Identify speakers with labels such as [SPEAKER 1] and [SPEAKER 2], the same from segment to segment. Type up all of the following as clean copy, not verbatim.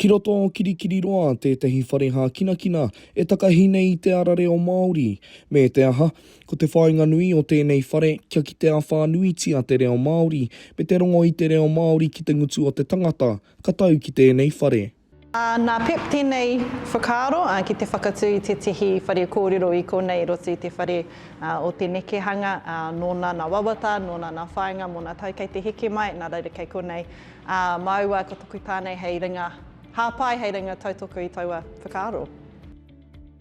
[SPEAKER 1] Ki roto o Kirikiriroa tētahi whare hākinakina e takahi nei i te ara reo Māori. Me te aha, ko te whāinga nui o tēnei whare kia kitea whānuitia te reo Māori me te rongo i te reo Māori ki te ngutu o te tangata ka tau ki tēnei whare.
[SPEAKER 2] Nā Pep tēnei whakaaro ki te whakatū i tētehi whare kōrero i konei i roto i te whare o te nekehanga, nōna nā wawata, nōna nā whāinga mō nā tau kei te heke mai, nā reira kei konei Ā, māua ko taku tāne hei ringa hāpai, hei ringa tautoko i taua whakaaro.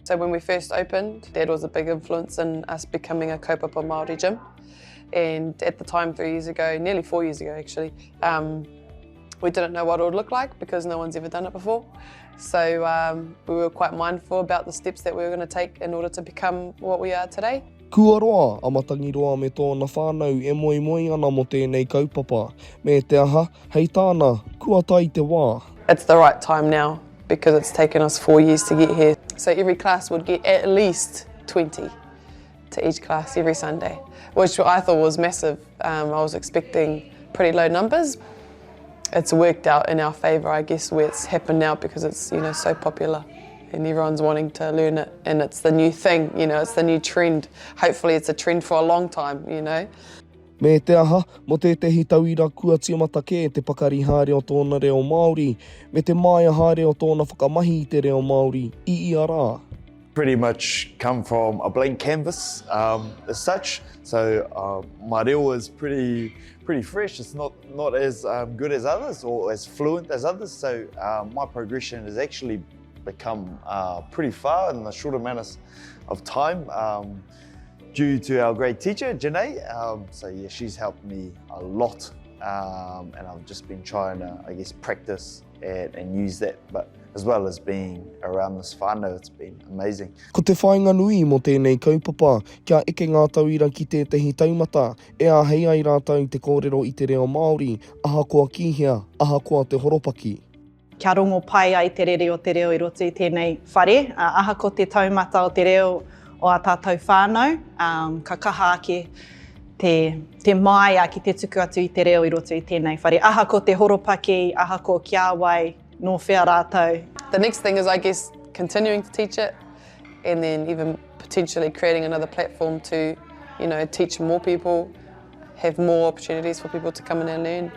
[SPEAKER 3] So when we first opened, Dad was a big influence in us becoming a kaupapa Māori gym. And at the time, three years ago, nearly four years ago actually, um, we didn't know what it would look like because no one's ever done it before. So um, we were quite mindful about the steps that we were going to take in order to become what we are today.
[SPEAKER 1] Kua roa a Matangiroa me tōna whānau e moemoe ana mō tēnei kaupapa, me te aha, hei tāna, kua tae te wā.
[SPEAKER 3] It's the right time now because it's taken us four years to get here. So every class would get at least 20 to each class every Sunday, which I thought was massive. Um, I was expecting pretty low numbers. It's worked out in our favour, I guess, where it's happened now because it's, you know, so popular and everyone's wanting to learn it and it's the new thing, you know, it's the new trend. Hopefully it's a trend for a long time, you know.
[SPEAKER 1] Me te aha, mō tētehi tauira kua tīmata kē te pakari haere o tōna reo Māori, me te māia haere o tōna whakamahi i te reo Māori i ia rā.
[SPEAKER 4] Pretty much come from a blank canvas um, as such, so uh, my reo is pretty, pretty fresh. It's not, not as um, good as others or as fluent as others, so uh, my progression has actually become uh, pretty far in the short amount of, of time um, due to our great teacher, Janae. Um, so yeah, she's helped me a lot um, and I've just been trying to, I guess, practice and, and use that. But as well as being around this whānau, it's been amazing.
[SPEAKER 1] Ko te whāinga nui mō tēnei kaupapa, kia eke ngā tauira ki tētahi taumata e āhei ai rātou te kōrero i te reo Māori, ahakoa ki hea, ahakoa te horopaki.
[SPEAKER 2] Kia rongo pai ai te rere o te reo i roto i tēnei whare, ahako te taumata o te reo o ā tātou whānau, ka kaha ake te, te māia ki te tuku atu i te reo i roto i tēnei whare. Ahako te horopaki, ahako ki a wai, nō whea rātou.
[SPEAKER 3] The next thing is, I guess, continuing to teach it and then even potentially creating another platform to, you know, teach more people, have more opportunities for people to come in and learn.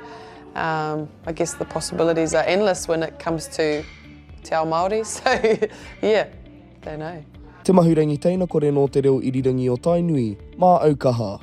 [SPEAKER 3] Um, I guess the possibilities are endless when it comes to te ao Māori, so yeah, don't know.
[SPEAKER 1] Te Mahurangi Teina Kore nō te reo irirangi o Tainui, mā Aukaha.